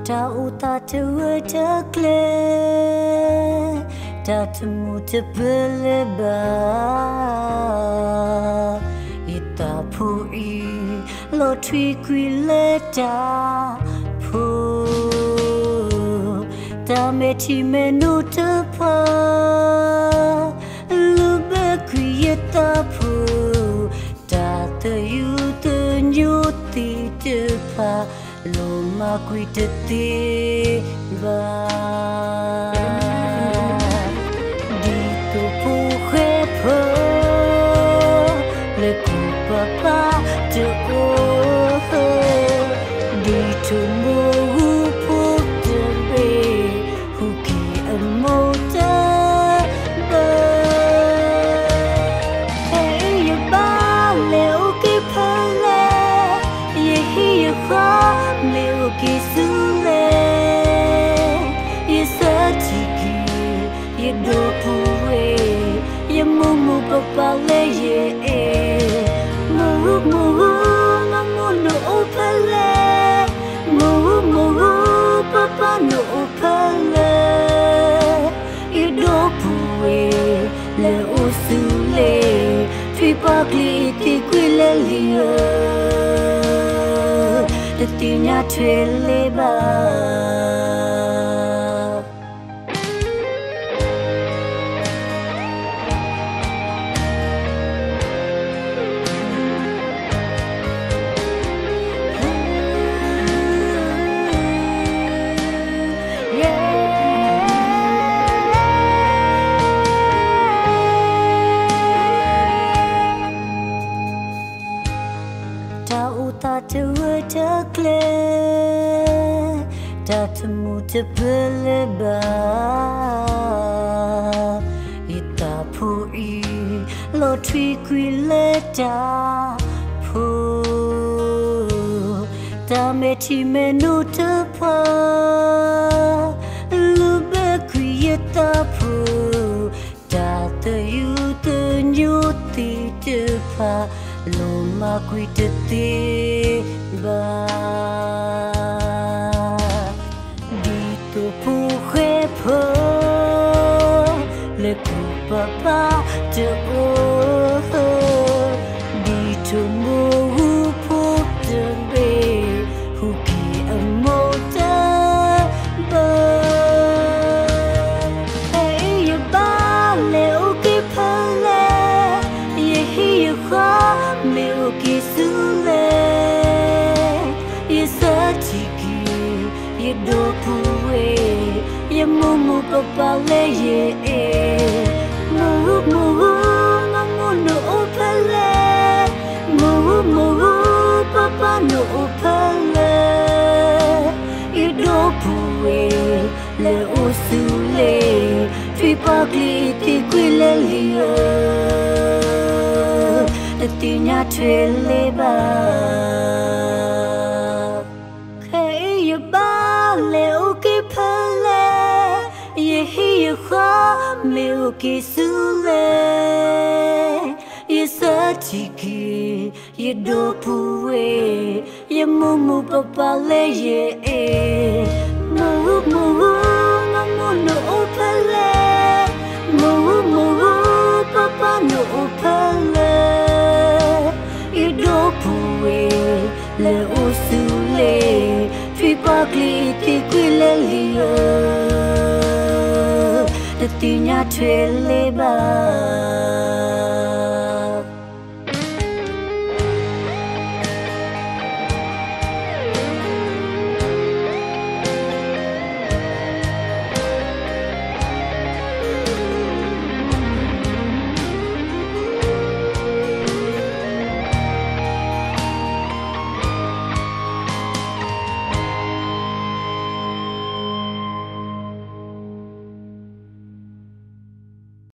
တၢ်အိၣ်သးတဂၢၢ်တကျၢၤ, တၢ်တမူတပၢၤလၢၤဘၣ်. ယသးဖိအံၤ လီၤထွံကွံာ်လၢတၢ်ဖိ, တၢ်မဲာ်ထံမဲာ်နိတဖၣ် လူၤဘၢကွံာ်ယသးဖိ, တၢ်သယုၢ်သညိသ့ၣ်တဖၣ် လိၣ်မၤကွံာ်တသ့ဘၣ်. ဒ်သိးဖိဃဲဖိ လၢကူၣ်ပၤပၤတအိၣ်, ဒ်ထိၣ်မိၢ်ဂူၤဖိတဘ့ၣ် ဟူးက့ၤအမိၢ်တၢ်ဘၢ. ဖဲအံၤယဘၣ်လဲၤအိၣ်က့ၤဖဲလဲၣ်, ယဟံၣ်ယဃီမ့ၢ်အိၣ်က့ၤဆူလဲၣ်, ယဆၢထံၣ်က့ၤ ယဒီပုၢ်ဝဲၢ်, ယမိၢ်မိၢ်ပၢ်ပၢ်လၢယအဲၣ်, မိၢ်ဂူၤမိၢ်ဂူၤ မိၢ်မိၢ်နအိၣ်ဖဲလဲၣ်, မိၢ်ဂူၤမိၢ်ဂူၤ ပၢ်ပၢ်နအိၣ်ဖဲလဲၣ်. ယဒီပုၢ်ဝဲၢ် လဲၤအိၣ်ဆူလဲၣ်, ထွံၣ်ပှၢ်ကျ့အံၤသံကွံာ်လၢလံဧၢ, တသ့ၣ်ညါထွဲလဲၤဘၣ်. တၢ်အိၣ်သးတဂၢၢ်တကျၢၤ, တၢ်တမူတပၢၤလၢၤဘၣ်. ယသးဖိအံၤ လီၤထွံကွံာ်လၢတၢ်ဖိ, တၢ်မဲာ်ထံမဲာ်နိတဖၣ် လူၤဘၢကွံာ်ယသးဖိ, တၢ်သယုၢ်သညိသ့ၣ်တဖၣ် လိၣ်မၤကွံာ်တသ့ဘၣ်. ဒ်သိးဖိဃဲဖိ လၢကူၣ်ပၤပၤတအိၣ်, ဒ်ထိၣ်မိၢ်ဂူၤဖိတဘ့ၣ် ဟူးက့ၤအမိၢ်တၢ်ဘၢ. ဖဲအံၤယဘၣ်လဲၤအိၣ်က့ၤဖဲလဲၣ်, ယဟံၣ်ယဃီမ့ၢ်အိၣ်က့ၤဆူလဲၣ်, ယဆၢထံၣ်က့ၤ ယဒီပုၢ်ဝဲၢ်, ယမိၢ်မိၢ်ပၢ်ပၢ်လၢယအဲၣ်, မိၢ်ဂူၤမိၢ်ဂူၤ မိၢ်မိၢ်နအိၣ်ဖဲလဲၣ်, မိၢ်ဂူၤမိၢ်ဂူၤ ပၢ်ပၢ်နအိၣ်ဖဲလဲၣ်. ယဒီပုၢ်ဝဲၢ် လဲၤအိၣ်ဆူလဲၣ်, ထွံၣ်ပှၢ်ကျ့အံၤသံကွံာ်လၢလံဧၢ, တသ့ၣ်ညါထွဲလဲၤဘၣ်. ခဲအံၤယဘၣ်လဲၤအိၣ်က့ၤဖဲလဲၣ်, ယဟံၣ်ယဃီမ့ၢ်အိၣ်က့ၤဆူလဲၣ်, ယဆၢထံၣ်က့ၤ ယဒီပုၢ်ဝဲၢ်, ယမိၢ်မိၢ်ပၢ်ပၢ်လၢယအဲၣ်, မိၢ်ဂူၤမိၢ်ဂူၤ မိၢ်မိၢ်နအိၣ်ဖဲလဲၣ်, မိၢ်ဂူၤမိၢ်ဂူၤ ပၢ်ပၢ်နအိၣ်ဖဲလဲၣ်. ယဒီပုၢ်ဝဲၢ် လဲၤအိၣ်ဆူလဲၣ်, ထွံၣ်ပှၢ်ကျ့အံၤသံကွံာ်လၢလံဧၢ, တသ့ၣ်ညါထွဲလဲၤဘၣ်.